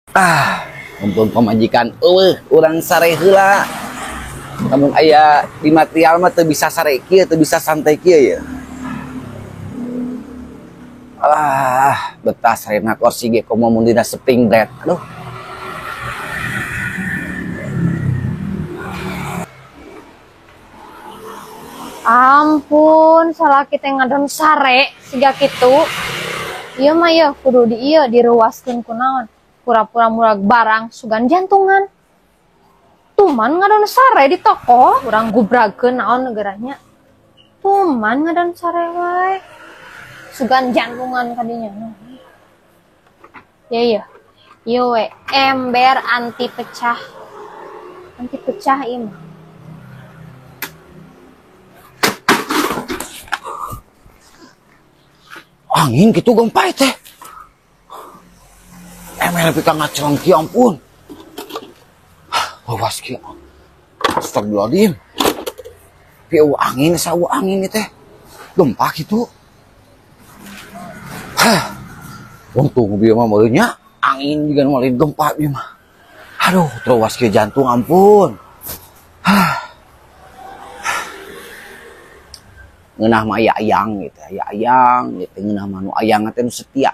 Ah, mumpung pamajikan eueuh urang sare heula. Lamun aya di material mah teu bisa sare kieu, teu bisa santai kieu ya. Ah, betah sarena kursi ge komo mun dina spring bed. Aduh. Ampun, salah kita ngadon sare siga kitu. Ieu mah ieu kudu di ieu diruaskeun ku naon? Pura-pura murag barang sugan jantungan. Tuman ngadon sare di toko, urang gubragkeun naon negaranya. Tuman ngadon sare wae. Sugan jantungan kadinya. Ya iya. Ieu we ember anti pecah. Anti pecah ieu mah. Angin gitu gempa teh. Emel pika ngaceleng ki ampun. Awas ki. Astagfirullahaladzim. Pi eueuh angin saeueuh angin teh. Gempa gitu. Hah. Untung bieu mah meureun nya angin juga nu lain gempa bieu mah. Aduh, terus ki jantung ampun. Hah. Ngeunah mah aya ayang gitu, aya ayang gitu, ngeunah mah nu ayang teh nu setia.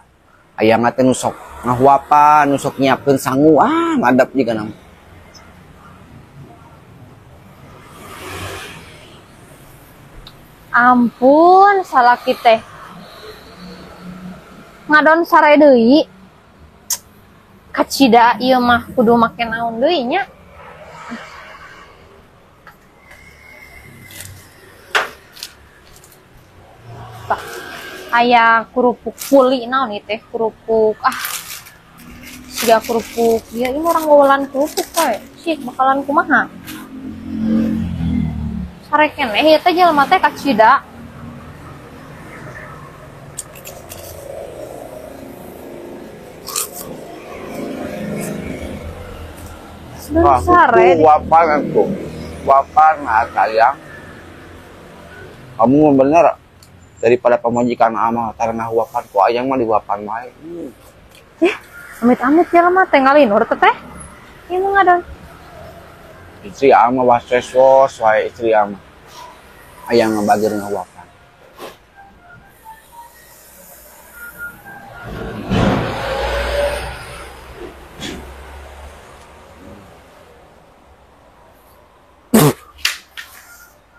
Ayang teh nu sok ngahuapan, nu sok nyiapkeun sangu, ah madap jiga nama. Ampun, salah kita. Ngadon sare deui. Kacida ieu mah kudu make naon deui nya. Tah, aya kerupuk puli naon ieu teh, kerupuk ah. Siga kerupuk, ya ini orang ngawalan kerupuk we. Sih bakalan kumaha? Sare keneh ieu teh jelema teh kacida. Wah, Sare. Wapan aku. Wapan sayang. Kamu bener daripada pamajikan ama tarana huapan ku ayang mah diwapan wae. Amit-amit jelema teh ngalinur teh teh. Ieu mah ngadon. Istri ama waswes wae istri ama. Ayang ngabager ngahuapan.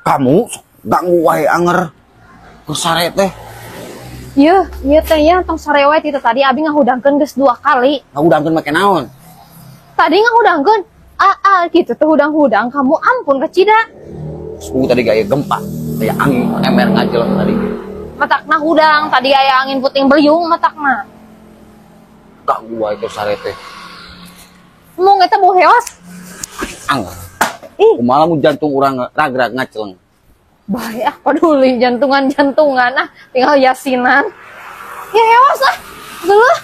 Kamu ganggu wae anger ke sare teh. Yeuh, ieu teh nya tong sare wae ti tadi abi ngahudangkeun geus 2 kali. Ngahudangkeun make naon? Tadi ngahudangkeun. Aa gitu teh hudang-hudang kamu ampun kacida. Suhu tadi gaya gempa, kayak angin ember ngajeleng tadi. Matakna hudang, tadi aya angin puting beliung matakna. Ganggu wae ke sare teh. Mung eta bau heos. Anger. Ih. Kumaha mun jantung urang rag-rag ngaceleng. Bae ah peduli jantungan-jantungan ah tinggal yasinan. Ya heos ah. Geuleuh.